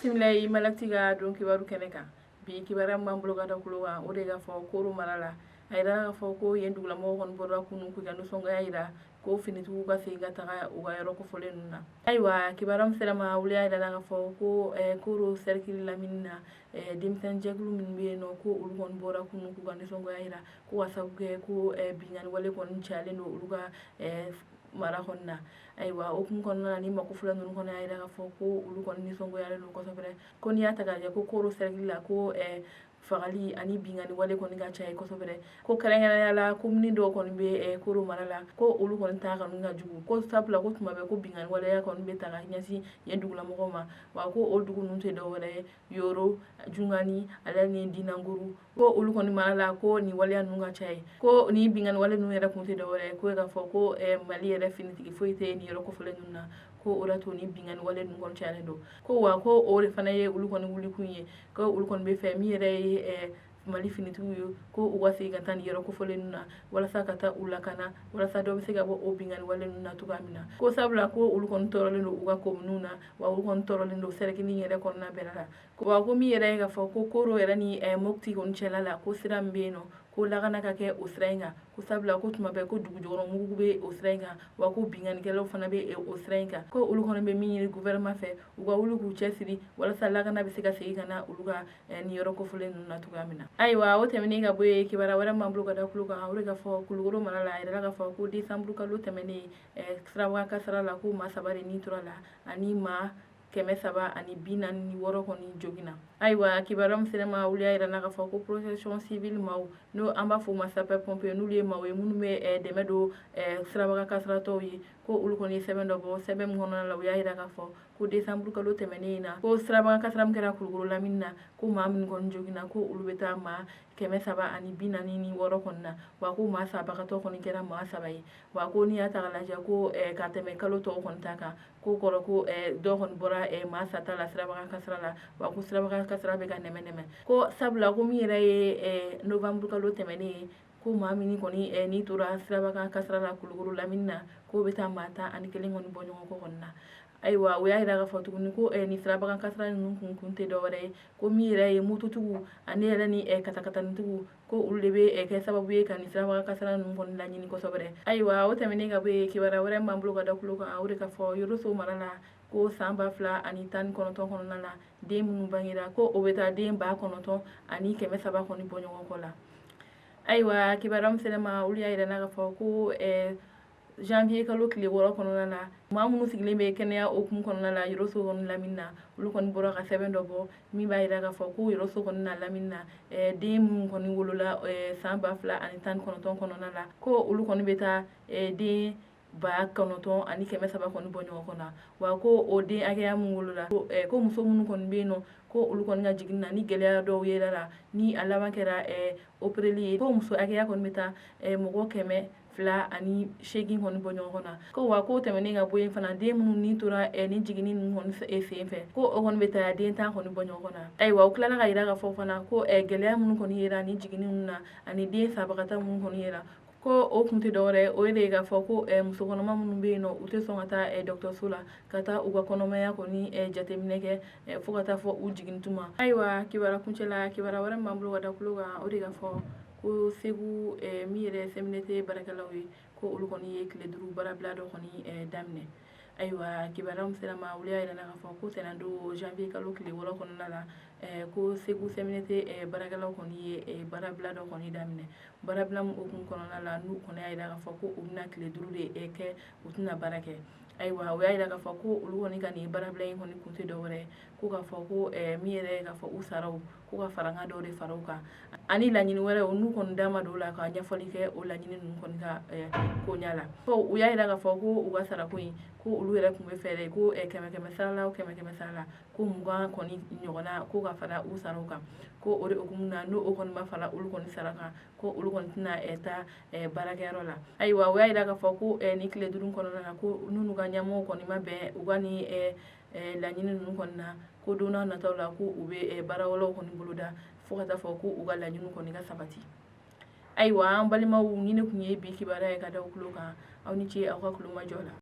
Bisimila i Malactu ka don kibaru kɛnɛ kan. Bi kibaruya min b'an bolo ka da tulo kan, o de k'a fɔ Koro mara la, a yira k'a fɔ ko yen dugulamɔgɔw kɔni bɔra kunun k'u ka nisɔngoya yira ko finitigiw ka segin ka taga u ka yɔrɔ kofɔlen ninnu na. Ayiwa, kibaruya min sera ma, olu y'a yira k'a fɔ ko Koro sɛrikili lamini na, denmisɛnnin jɛkulu minnu bɛ yen nɔ, ko olu kɔni bɔra kunun k'u ka nisɔngoya yira ko ka sababu kɛ ko binkanni wale kɔni cayalen don olu ka mara kɔni na. Ayiwa, o kun kɔnɔna na, ni mako fila ninnu kɔni y'a yira k'a fɔ ko olu kɔni nisɔngoyalen don kosɛbɛ, ko n'i y'a ta k'a lajɛ, ko Koro sɛrikili la, ko fagali ani binkanni wale kɔni ka ca ye kosɛbɛ, ko kɛrɛnkɛrɛnnenya la, komini dɔw kɔni bɛ Koro mara la, ko olu kɔni ta kɔni ka jugu, ko sabula ko tuma bɛɛ ko binkanni waleya kɔni bɛ ta ka ɲɛsin yen dugulamɔgɔw ma. Wa ko o dugu ninnu tɛ dɔwɛrɛ ye, Yoro, Jungani ale ni Dinanguru, ko olu kɔni mara la, ko nin waleya ninnu ka ca ye, ko nin binkanni wale ninnu yɛrɛ kun tɛ dɔwɛrɛ ye, ko k'a fɔ ko Mali yɛrɛ finitigi foyi tɛ nin yɔrɔ kofɔlen ninnu na, ko o de to ni binkanni wale ninnu kɔni cayalen don. Ko wa ko o de fana ye olu kɔni wulikun ye, ko olu kɔni bɛ fɛ min yɛrɛ ye Mali finitigiw ye, ko u ka segin ka taa nin yɔrɔ kofɔlen ninnu na walasa ka taa u lakana, walasa dɔ bɛ se ka bɔ o binkanni wale ninnu na cogoya min na, ko sabula ko olu kɔni tɔɔrɔlen don u ka kominiw na, wa olu kɔni tɔɔrɔlen don sɛrikili yɛrɛ kɔnɔna bɛɛ la. Wa ko min yɛrɛ ye k'a fɔ ko Koro yɛrɛ ni Mopti kɔni cɛla la, ko sira min bɛ yen nɔ, ko lakana ka kɛ o sira in kan, ko sabula ko tuma bɛɛ ko dugu jukɔrɔ mugu bɛ o sira in kan, wa ko binkannikɛlaw fana bɛ o sira in kan, ko olu kɔni bɛ min ɲini gouvernement fɛ, u ka wuli k'u cɛsiri walasa lakana bɛ se ka segin ka na olu ka nin yɔrɔ kofɔlen ninnu na cogoya min na. Ayiwa, o tɛmɛnen ka bɔ yen, kibaruya wɛrɛ m'an bolo ka da tulo kan, o de k'a fɔ Kulukoro mara la, a yirala k'a fɔ ko décembre kalo tɛmɛnen, sirabakan kasara la, ko maa 3 de ni tora la ani maa 346 kɔni joginna. Ayiwa, kibaruya min sera ma, olu y'a yira k'a fɔ ko protection civile maaw, n'o an b'a fɔ o ma sapeur pompier, n'olu ye maaw ye minnu bɛ dɛmɛ don sirabakan kasaratɔw ye, ko olu kɔni ye sɛbɛn dɔ bɔ. Sɛbɛn min kɔnɔna la, u y'a yira k'a fɔ ko décembre kalo tɛmɛnen in na, ko sirabakan kasara min kɛra Kulukoro lamini na, ko maa minnu kɔni joginna, ko olu bɛ taa maa 346 kɔni na, wa ko maa sabagatɔ kɔni kɛra maa 3 ye. Wa ko n'i y'a ta k'a lajɛ, ko ka tɛmɛ kalo tɔw kɔni ta kan, ko kɔrɔ ko dɔ kɔni bɔra maa sata la sirabakan kasara la, wa ko sirabakan kasara bɛ ka nɛmɛ nɛmɛ, ko sabula ko min yɛrɛ ye novembre kalo tɛmɛnen ye, ko maa min kɔni ni tora sirabakan kasara la Kulukoro lamini na, k'o bɛ taa maa 11 kɔni bɔ ɲɔgɔn kɔ kɔni na. Ayiwa, o y'a yira k'a fɔ tuguni ko nin sirabakan kasara ninnu kun tɛ dɔwɛrɛ ye, ko min yɛrɛ ye mototigiw ani yɛrɛ ni katakatanitigiw, ko olu de bɛ kɛ sababu ye ka nin sirabakan kasara ninnu kɔni laɲini kosɛbɛ. Ayiwa, o tɛmɛnen ka bɔ yen, kibaruya wɛrɛ m'an bolo ka da tulo kan, o de k'a fɔ Yoroso mara la, ko san 2019 kɔnɔna la, den minnu bangera, ko o bɛ taa den 9300 kɔni bɔ ɲɔgɔn kɔ la. Ayiwa, kibaruya min sera ma, olu y'a yira k'a fɔ ko janvier kalo tile 6 kɔnɔna la, maa minnu sigilen bɛ kɛnɛya hukumu kɔnɔna la Yoroso kɔni lamini na, olu kɔni bɔra ka sɛbɛn dɔ bɔ min b'a yira k'a fɔ ko Yoroso kɔni na lamini na, den minnu kɔni wolola san 2019 kɔnɔna la, ko olu kɔni bɛ taa den 9300 kɔni bɔ ɲɔgɔn kɔnɔ. Wa ko o den hakɛya min wolola, ko muso minnu kɔni bɛ yen nɔ, ko olu kɔni ka jiginni na ni gɛlɛya dɔw yera la, ni a laban kɛra opereli ye, ko muso hakɛya kɔni bɛ taa mɔgɔ 208 kɔni bɔ ɲɔgɔn na. Ko wa ko tɛmɛnen ka bɔ yen fana, den minnu ni tora ni jiginni ninnu kɔni sen fɛ, ko o kɔni bɛ taa den 10 kɔni bɔ ɲɔgɔn na. Ayiwa, u tilala ka yira k'a fɔ fana ko gɛlɛya minnu kɔni yera ni jiginni ninnu na ani den sabagata minnu kɔni yera, ko o kun tɛ dɔwɛrɛ, o de ye k'a fɔ ko muso kɔnɔma minnu bɛ yen nɔ, u tɛ sɔn ka taa dɔgɔtɔrɔso la ka taa u ka kɔnɔmaya kɔni jateminɛ kɛ fo ka taa fɔ u jigin tuma. Ayiwa, kibaruya kuncɛ la, kibaruya wɛrɛ min b'an bolo ka da tulo kan, o de k'a fɔ ko Segu, min yɛrɛ CMDT baarakɛlaw ye, ko olu kɔni ye tile 5 baarabila dɔ kɔni daminɛ. Ayiwa, kibaruya min sera ma, olu y'a yira k'a fɔ ko tɛnɛndon janvier kalo tile 6 kɔnɔna la, ko Segu CMDT baarakɛlaw kɔni ye baarabila dɔ kɔni daminɛ. Baarabila min hukumu kɔnɔna la, n'u kɔni y'a yira k'a fɔ ko u bɛna tile 5 de kɛ, u tɛna baara kɛ. Ayiwa, u y'a yira k'a fɔ ko olu kɔni ka nin baarabila in kɔni kun tɛ dɔwɛrɛ ye, ko k'a fɔ ko min yɛrɛ k'a fɔ u saraw, ko ka farankan dɔw de fara u kan ani laɲini wɛrɛw, n'u kɔni da ma don o la ka ɲɛfɔli kɛ o laɲini ninnu kɔni ka koɲa la. Ko u y'a yira k'a fɔ ko u ka sarako in, ko olu yɛrɛ tun bɛ fɛ ko kɛmɛ kɛmɛ sara la o kɛmɛ kɛmɛ sara la, ko 20 kɔni ɲɔgɔnna ko ka fara u saraw kan, ko o de hukumu na, n'o kɔni ma fara olu kɔni sara kan, ko olu kɔni tɛna taa baarakɛyɔrɔ la. Ayiwa, u y'a yira k'a fɔ ko nin tile 5 kɔnɔna na, ko n'u ka ɲɛmɔgɔw kɔni ma bɛn u ka nin laɲini ninnu kɔni na, ko don n'a nataw la, ko u bɛ baara wɛrɛw kɔni boloda fo ka taa fɔ ko u ka laɲini kɔni ka sabati. Ayiwa, an balimaw, ni ne tun ye bi kibaruya ye ka da aw tulo kan. Aw ni ce aw ka tulomajɔ la.